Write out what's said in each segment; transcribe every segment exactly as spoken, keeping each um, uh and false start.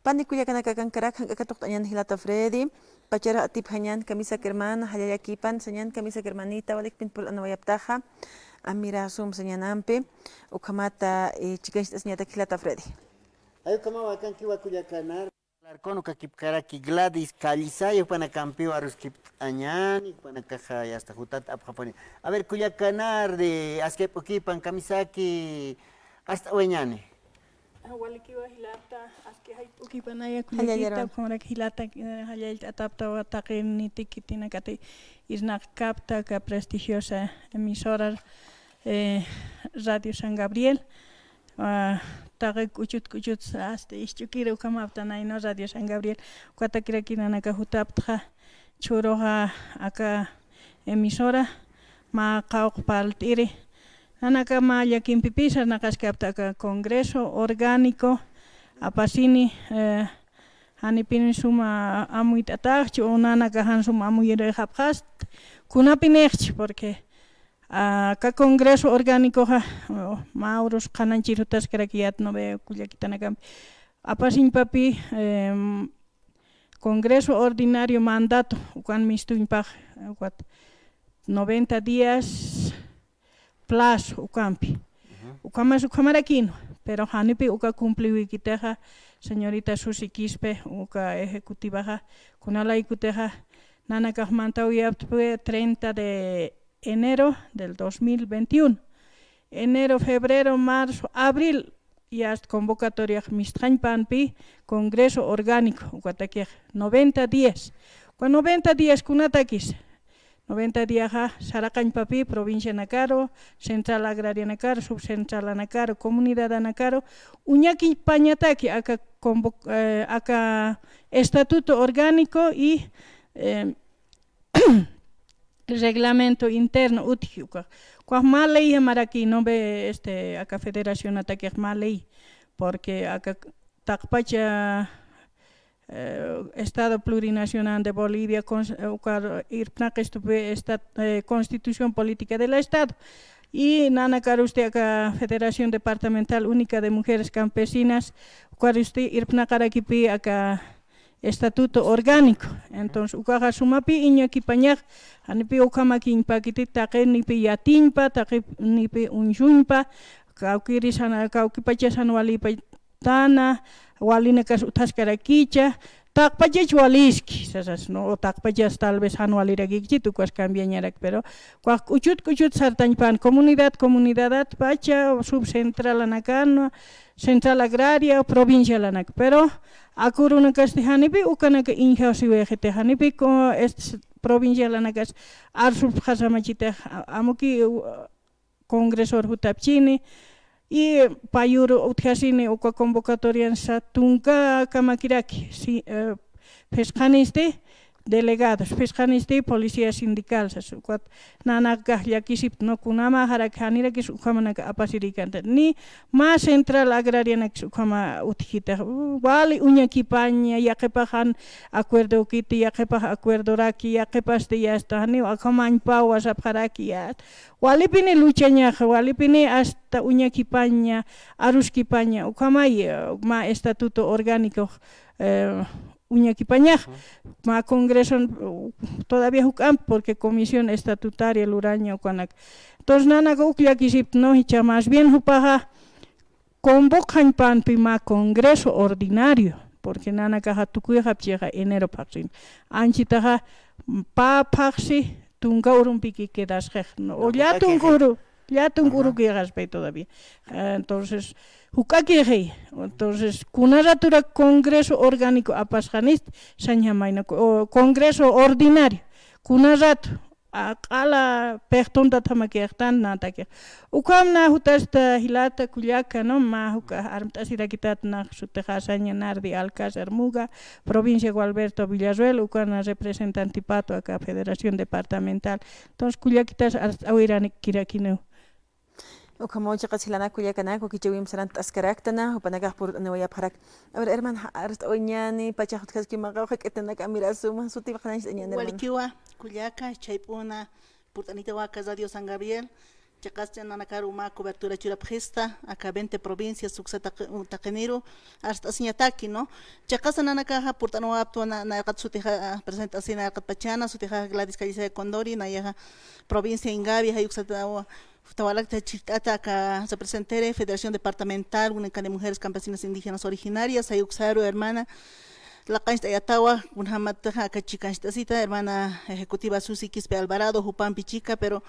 Pani kullakanaka akankarak, jank'aka tuqt'añän jilata Freddy, pachara atipjañän kamisaki hermana, jallallakipan sañän kamisaki hermanita, walikpin purt'anawayaptaxa, amira sum sañänampi, ukhamata, eh, chikancht'asiñatak jilata Freddy. Ay, ukhamaw akankiwa kullakanar. Alarcón ukakipkaraki Gladys Callisaya, jupanakampiw aruskipt'añäni, jupanakaxa yasta jutat apxapuni. A ver, kullakanar de aski jayp'ukipan kamisaki, arst'awayañäni. Ah, walikiwa jilata, aski jayp'ukipanaya kullakita, ukhamarak jilata, eh, jallallt'ataptawa taqi niti khitinakati irnaqkapta aka prestigiosa emisora, eh, Radio San Gabriel. Ah, taqi k'uchut k'uchut asta isch'ukiri ukhamaptanay, ¿no? Radio San Gabriel. Ukatakiraki nanaka jutaptxa, chhuruxa aka emisora, mä qawqha parlt'iri. Nanaka mä llakimpipis arnaqaskapta aka congreso orgánico apasini, eh, janipin suma amuyt'ataxchi, o nanaka jan suma amuyirixapxast, kunapinixchi, porque, ah, aka congreso orgánicoxa, oh, mä urus qhanañchir jutaskarakiyät, ¿no ve? Kullakitanakampi. Apasiñpapi, em, congreso ordinario mandato, ukan mistuñpax, ukat noventa días plazo ukampi. Ujú. Ukhamas ukhamarakïnwa, pero janipi uka cumpliwikitixa, señorita Susy Quispe, uka ejecutivaxa, kunalaykutixa, nanakax mantawayaptpi treinta de enero del dos mil veintiuno. Enero, febrero, marzo, abril, yast convocatoriax mistxañpanpi congreso orgánico, ukatakix noventa días. Uka noventa días kunatakis, noventa díaxa saraqañpapi provincianakaru, central agrarianakaru, subcentralanakaru, comunidadanakaru, uñakipañataki aka convo-, eh, aka estatuto orgánico y, eh, reglamento interno utji ukax. Ukax mä ley jamaraki, ¿no ve? Este, aka federacionatakix mä ley, porque aka taqpacha, eh, Estado Plurinacional de Bolivia, cons-, eh, ukar irpnaqistupi esta-, eh, Constitución Política del Estado. Y nanakarusti aka Federación Departamental Única de Mujeres Campesinas, ukarusti irpnaqarakipi aka estatuto orgánico. Entonces, ukaxa sumapi iñakipañax, janipi ukhamakiñpakiti, taqinipi yatiñpa, taqinipi uñsuñpa, kawkiri sana, kawkipacha sana walipatana, walinakas utjaskarakicha, taqpachach waliski, sasas, ¿no? O taqpachas tal vez jan walirakikichit, ukas cambiañarak, pero ukax k'uchut k'uchut sartañpan, comunidad, comunidadatpacha, subcentralanakan, central agraria, provincialanak. Pero ak urunakasti janipi ukanaka iñjasiwayxiti, janipi co-, est-, provincialanakas arsupxasamachitix, a-, amuki, u-, congresor jutapchini, y payuru utjasini uka convocatoriansa tunka kamakiraki, si, eh, phisqanisti, delegados, phisqanisti policía sindical, sas, ukat nanakax llakisipta, no, kunamaxarak janirakis ukhamanaka apasirïkänti, ni mä central agrarianakis ukhama utjkiti, wali uñakipaña, yaqhipax jan acuerdokiti, yaqhipax acuerdoraki, yaqhipasti yasta, janiw ukhamañpawa sapxaraki, yasta. Walipini luchañaxa, walipini hasta uñakipaña, aruskipaña, ukhamay, eh, mä estatuto orgánico, eh, uñakipañax, mä congreso, uh, todavía juk'amp, porque comisión estatutaria luraña ukanak. Entonces, nanaka uk llakisipta, no, jichha más bien jupaxa convocañpanpi mä congreso ordinario, porque nanakaxa tukuyxapchixa enero phaxsin. Anchitaxa pä phaxsi tunka urumpiki quedasxix, no, o llätunk uru, llätunk uru quedaspa todavía. Ah, entonces, juk'akixi. Entonces, kuna raturak congreso orgánico apasxanist, sañjamayna, o congreso ordinario. Kuna ratu, a, q'ala pixtuntat jamakixtan, natakix. Ukham na jutasta jilata kullaka, ¿no? Mä juk'a armt'asirakitat nax sutixa saña Nardi Alcázar Muga, provincia Gualberto Villarroel, ukan representantipatu aka Federación Departamental. Entonces, kullakitas arst'awirakirakiw. Ukhamaw chiqas jilanaka kullakanak, wakichäwimp sarantaskaraktan, jupanakax purt'aniwayapxarak. A ver, hermana, arst'awayañäni, pachax utjaski mä qawqha k'itanak, amira suma, sutip qhanañcht'añäni, hermana. Walikiwa, kullaka, chayp'una, purt'anitawaka Radio San Gabriel, Chiqas nanakaru mä cobertura churapxista, aka veinte provincias uksa taqi-, taqiniru, arst'asiñataki, ¿no? Chiqasa nanakaxa purt'anwaptwa, na-, nayraqat sutixa, ah, presentasi nayraqat pachana, sutixa Gladys Callisaya Condori, nayaxa provincia Ingavi, jay uksata, tawalakta chhijt'ata aka representante Federación Departamental Única de Mujeres Campesinas Indígenas Originarias, jay uksaru hermana, laqancht'ayatawa, kunjamataxa aka chikancht'asita, hermana ejecutiva Susi Quispe Alvarado, jupampi chika, pero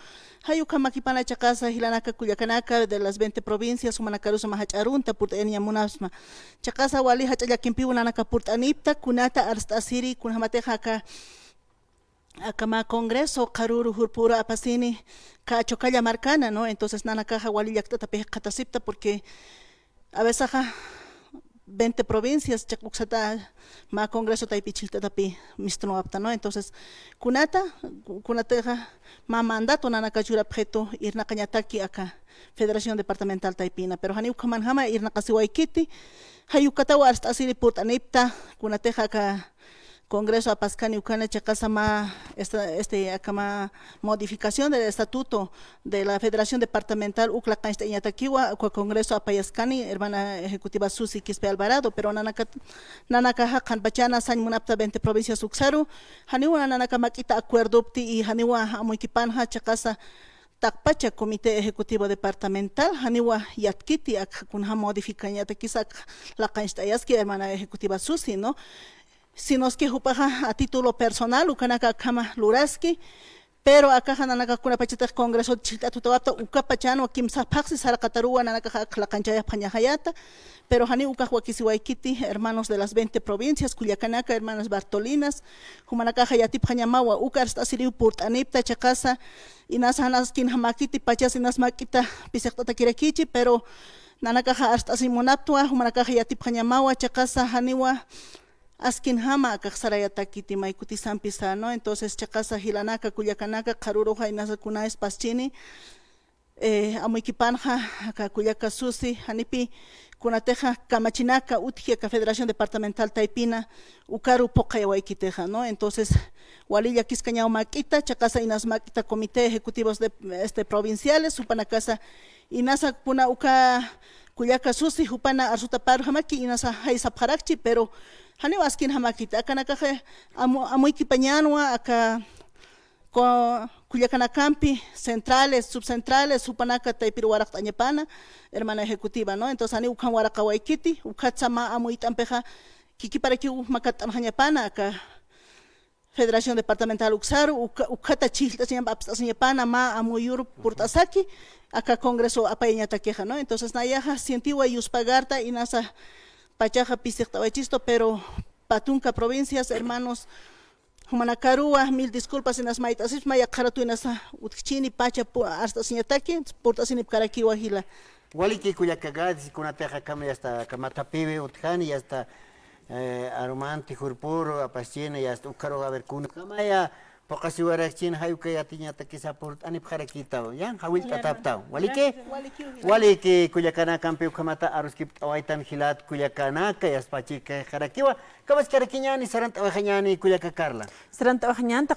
jay ukhamakipana chiqasa jilanaka kullakanaka de las veinte provincias, jumanakarusa mä jach'a arunta purt'ayaña munapxsma. Chiqasa wali jach'a llakimpiw nanaka purt'anipta, kunata arst'asiri, kunjamatixa aka aka mä congreso qharüru jurpüru apasini, ka Chocalla markana, ¿no? Entonces nanakaxa wali llakt'atapix qhatasipta, porque a veces veinte provincias chiq uksata mä congreso taypi chhijt'atapi mistunwapta, ¿no? Entonces kunata, ku-, kunatixa mä mandato nanaka churapxitu irnaqañataki aka Federación Departamental taypina, pero janiw ukhamanjama irnaqasiwaykiti, jay ukataw arst'asiri purt'anipta, kunatixa aka congreso apaskani ukana chiqasa mä esta-, este, aka mä modificación del estatuto de la Federación Departamental uk laqancht'ayañatakiwa, uka congreso apayaskani, hermana ejecutiva Susi Quispe Alvarado, pero nanaka, nanakaxa qhanpachana sañ munapta veinte provincias uksaru, janiwa nanaka mak'ita acuerdopti y janiwa amuykipanxa chiqasa taqpacha Comité Ejecutivo Departamental, janiwa yatkiti ak kunjam modificañatakisa ak laqancht'ayaski hermana ejecutiva Susi, ¿no? Sino es que jupaxa a título personal ukanaka akhama luraski, pero akaxa nanaka kunapachatix congreso chhijt'atutawapta, ukapachanwa kimsa phaxsi saraqataruwa nanakaxa ak laqanchayapxañaxayata, pero janiw ukax wakisiwaykiti, hermanos de las veinte provincias, kullakanaka, hermanas Bartolinas, jumanakaxa yatipxañamawa, uka arst'asiriw purt'anipta chiqasa, inasa jan askinjamakiti, pachas inas mak'ita pisiqt'atakirakichi, pero nanakaxa arst'asiñ munaptwa, jumanakaxa yatipxañamawa, chiqasa janiwa askinjama akax sarayatakiti, may kutisampisa, ¿no? Entonces chiqasa jilanaka, kullakanaka, qharüruxa inasa kuna espaschini, eh, amuykipanxa aka kullaka Susi, janipi kunatixa kamachinaka utji aka Federación Departamental taypina, ukaru phuqhayawaykitixa, ¿no? Entonces wali llakiskañaw mak'ita, chiqasa inas mak'ita comité ejecutivos de, este, provinciales, jupanakasa inasa kuna uka kullaka Susi, jupana arsutaparjamaki, inasa jay sapxarakchi, pero janiw askinjamakiti, akanakaxa amu-, amuykipañanwa aka ku-, kullakanakampi, centrales, subcentrales, jupanaka taypir waraqt'añapana, hermana ejecutiva, ¿no? Entonces janiw ukham waraqawaykiti, ukhatsa mä amuyt'ampixa kikiparakiw makatt'anxañapana aka Federación Departamental uksaru, ukha-, ukhata chhijllt'asiñamp apst'asiñapana mä amuyur purt'asaki aka congreso apayañatakixa, ¿no? Entonces nayaxa sientiwa yuspagarta, inasa pachaxa pisiqt'awachistu, pero pä tunka provincias, hermanos, jumanakaruwa mil disculpas, inas mayt'asipxsma, yaqha ratu inasa utjchini pacha pu-, arst'asiñataki, purt'asinipkarakiwa jila. Waliki kullaka Gladys, kunatixa akham yasta Kamathapiwi utjani, yasta, eh, arumanti jurpüru apaschini, yasta ukharuxa, a ver, kunjamaya phuqhasiwarakchini, jay uka yatiñatakisa purt'anipxarakïtaw, ya, jawillt'atäptaw. Waliki? Gracias. Waliki, waliki kullakanakampi ukhamata aruskipt'awaytan jilat kullakanaka, yasta pachikayxarakiwa, kamaskarakiñäni, sarant'awayxañäni kullaka Carla. Sarant'awayxañänti